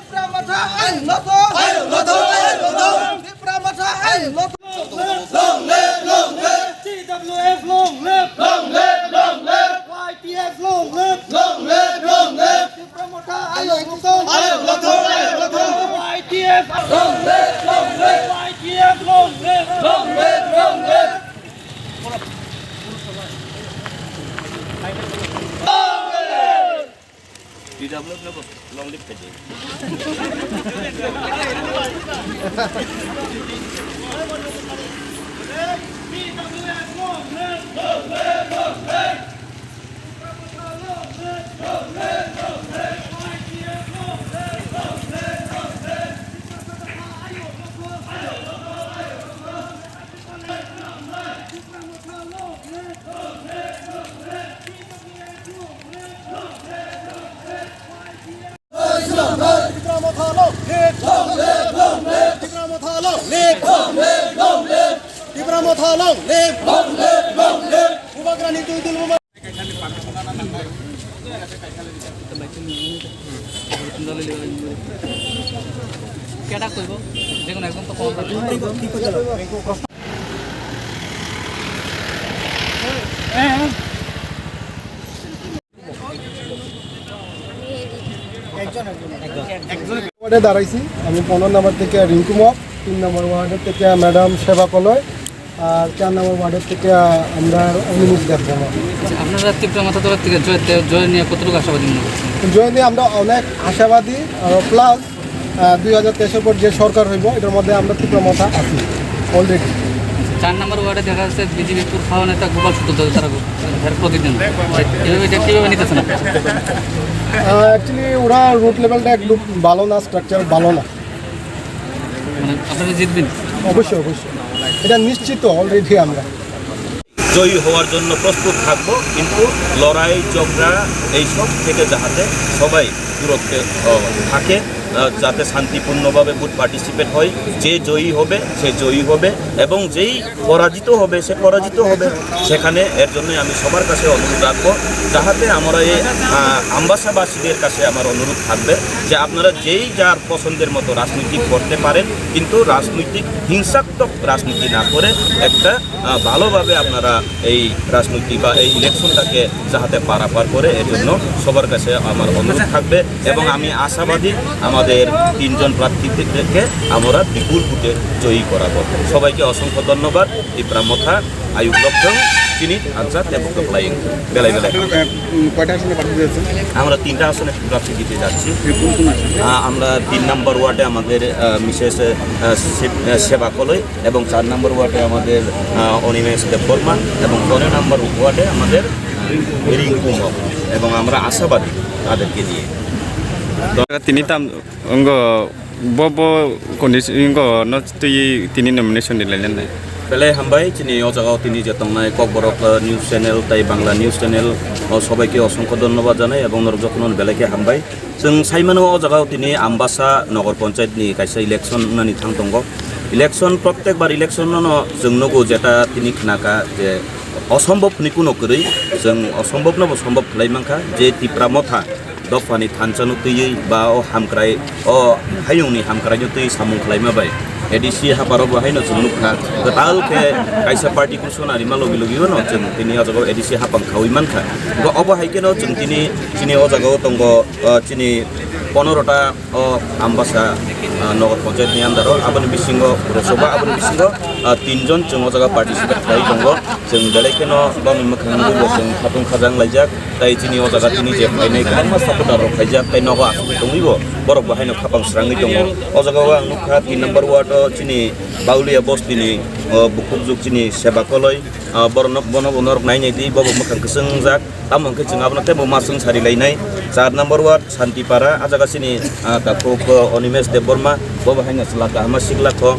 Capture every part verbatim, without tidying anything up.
Tipra Motha ain loto! Ain loto! Ain loto! Tipra Motha ain loto! Long live, long live! T W F long live! Long live, long live! Y T F long live! Long live, long live! Tipra Motha ain loto! Ain loto! Ain loto! Y T F long live, long live! Y T F long live! Long live, long live! Long live! T W F no long live khaidi. Tipra Motha long live! Long live, long live! Tipra Motha long live! Long live, long live! Tipra Motha long live! Long live, long live! Bubagrani twi dul buba- কেটা কইব? যে কোনো একজন তো কম। ওয়ার্ডে দাঁড়াইছি আমি পনেরো নম্বর থেকে রিঙ্কু মগ, তিন নম্বর ওয়ার্ডের থেকে ম্যাডাম সেবা কলয়, আর চার নম্বর ওয়ার্ডের থেকে আমরা অনিমেষ দেববর্মা। আচ্ছা, আপনারা তীব্র মাথা তরফ থেকে জয়, জয় নিয়ে কতটুকু আশাবাদী মনে করছেন? জয় নিয়ে আমরা অনেক আশাবাদী, আর প্লাস, আহ, দুই হাজার তেইশের পর যে সরকার হইব, এটার মধ্যে আমরা তীব্র মাথা আছি অলরেডি। আচ্ছা, চার নম্বর ওয়ার্ডে দেখা যাচ্ছে বিজেপি পুর খাওয়ানো একটা গোপাল সূত্র ধরে তারা এর প্রতিদিন। এভাবে এটা কীভাবে নিতেছেন আপনি? আহ, অ্যাকচুয়ালি ওরা রুট লেভেলটা একটু ভালো না, স্ট্রাকচার ভালো না। মানে আপনারা জিতবেন? অবশ্যই, অবশ্যই, এটা নিশ্চিত অলরেডি আমরা। জয়ী হওয়ার জন্য প্রস্তুত থাকব, কিন্তু লড়াই ঝগড়া এইসব থেকে যাহাতে সবাই দূরত্বে, আহ, থাকে, আহ, যাতে শান্তিপূর্ণভাবে ভোট পার্টিসিপেট হয়। যে জয়ী হবে সে জয়ী হবে, এবং যেই পরাজিত হবে সে পরাজিত হবে। সেখানে এর জন্যই আমি সবার কাছে অনুরোধ রাখবো, যাহাতে আমরা এই, আহ, আমবাসাবাসীদের কাছে আমার অনুরোধ থাকবে যে আপনারা যেই যার পছন্দের মতো রাজনীতি করতে পারেন, কিন্তু রাজনৈতিক হিংসাত্মক রাজনীতি না করে একটা, আহ, ভালোভাবে আপনারা এই রাজনীতি বা এই ইলেকশনটাকে যাহাতে পারাপার করে, এর জন্য সবার কাছে আমার অনুরোধ থাকবে এবং আমি আশাবাদী আমাদের তিনজন প্রার্থীদেরকে আমরা বিপুল ভোটে জয়ী করাবো। সবাইকে অসংখ্য ধন্যবাদ। Tipra Motha, Ayuk Lopthong, Chini, Ansa, Tebuk Toplaying, Belai Belai. আপনারা, আহ, উম, কয়টা আসনে প্রার্থী দিয়েছেন? আমরা তিনটা আসনে প্রার্থী দিতে যাচ্ছি। কোন কোন আসনে? আহ, আমরা তিন নম্বর ওয়ার্ডে আমাদের, আহ, মিসেস, আহ, সে-, আহ, সেবা কলই এবং চার নম্বর ওয়ার্ডে আমাদের, আহ, অনিমেষ দেববর্মা এবং পনেরো নম্বর ওয়ার্ডে আমাদের, আহ, রিঙ্কু মগ এবং আমরা আশাবাদী তাদেরকে নিয়ে। Tini tam wngkha bo, bo condition wngkha no twi tini nomination ni lainai. Belai hambai chini o jaga o tini je tongnai Kokborok, uh, news channel tai Bangla news channel o sobai khe osongkho dhonnobad janai ebong norok jotono belai khe hambai. Chwng sai mano o jaga o tini Ambasa Nogor Panchayat ni kaisa election wngnani thang tongo. Election, prottek bar election no no chwng nugo jeta tini khnakha je osombhob hwnwi kuno kwrwi, chwng osombhob no bo sombhob khlai mankha je Tipra Motha dophani thansa no twiwi ba o hamkrai, o hayungni hamkrai no twiwi samung khlaima bai A D C haparo bo haino chwng nukha kwtal khe kaisa party kusu narima logi logi no chwng tini o jaga o A D C hapang khawi mankha. Bo obo hai kheno chwng tini chini o jaga o tongo, uh, chini Ponorota o Ambasa, ah, Nagar Panchayat ni under o, aboni bisingo Purasabha, aboni bisingo, ah, tinjon chwng o jaga participate khlai tongo. Chwng belai kheno bangni mwkhang nugwi bo chwng khatung khajang laijak. Tai chini o jaga tini je phainai kwbangma supporter rok khaijak, tai nogo asugwi tongwi bo borok bo haino khapang srangwi tongo. O jaga o ang nukha tin number ward o chini Baulia bosti ni, o, bukhukjwk chini Seba Koloi, ah, borok no, bono bo norok nai nai di, bo bo mwkhang kwchwng wngjak. Tamo hwnkhe chwng abono teibo ma chwng sari lainai. Char number ward Santipara, ah jaga chini, ah, takhuk, oh, Animesh Debbarma, bo bo haino chwla kahama sikla kho.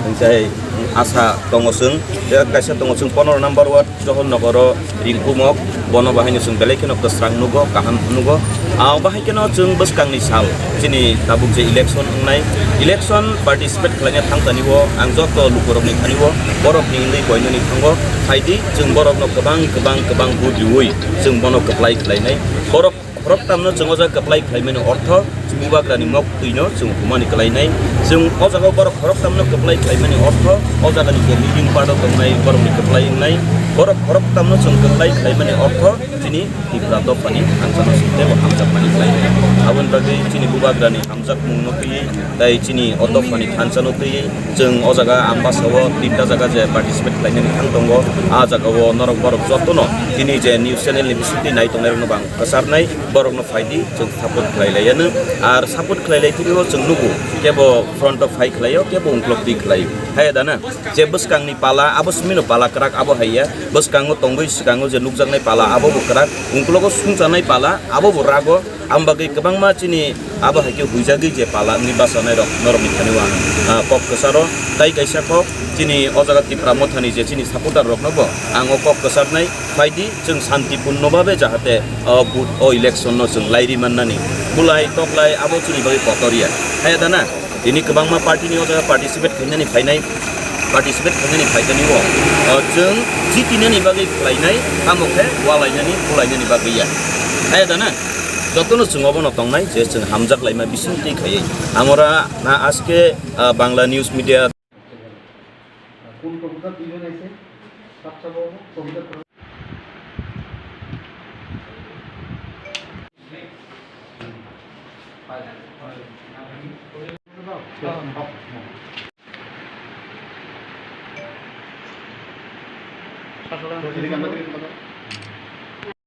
Hwnkhe asa tongo chwng. Tei kaisa tongo chwng pondro number ward Johor Nogoro Rinku Mok, bono bo haino chwng belai kheno kwsrang nugo, kaham nugo. Ah, bo hai kheno chwng bwskangni sal, chini tabuk je election wngnai, election participate khlaina thangtani o ang joto lukurokni thani o borokni wngwi koinani thango. Phaidi chwng borokno kwbang, kwbang, kwbang vote riwi chwng bono kwplai khlainai. Borok khoroktamno chwng o jaga kwplai khlaimani ortho, bubagrani mok twino chwng humani kwlainai. Chwng o jaga borok khoroktamno kwplai khlaimani ortho, o jagani je leading part o tongnai borokni kwplai wngnai. Borok khoroktamno chwng kwplai khlaimani ortho, chini Tipra dophani thansa no site bo hamjakmani khlainai. Aboni bagwi chini bubagrani hamjakmungno twiwi, tai chini o dophani thansa no twiwi, chwng o jaga Ambasa o tinta jaga je participate khlainani thang tongo, a jaga o norok borok jotono tini je news channel ni bisingtwi nai tongnai rokno bo ang kwcharnai, borokno phaidi chwng support khlai lai anw. Ar support khlai lai thwio chwng nugo, kebo front o phai khlaio, kebo ungkulok twi khlaio. Haiya da na? Je bwskangni pala, abo simi no pala kwrak abo haiya. Bwskango tongwi swkango je nukjaknai pala, abo bo kwrak. Ungkulogo sungchanai pala, abo bo rago. Ang bagwi kwbangma chini abo hai khe huijagwi je pala wngwi bachanai rok norokni thani o ang, ah, kok kwcharo. Tai kaisa kok chini o jaga Tipra Mothani je chini supporter rokno bo ang o kok kwcharnai, phaidi chwng santipurno babe jahate, ah, vote o election no chwng lairi mannani. Bulai toklai abo chini bagwi kotor ya. Haiya da na? Tini kwbangma party ni o jaga participate khainani phainai, participate khainani phaitani o, ah, chwng jitinani bagwi khlainai, tamo khe walainani, bulainani bagwi ya. Haiya da na? Jotono chwng obono tongnai je chwng hamjak laima bisingtwi khaiwi. Amora na aske, ah, Bangla News Media. কোন প্রফেসর? দুইজন আছে। বাচ্চা বলবো, প্রফেসর।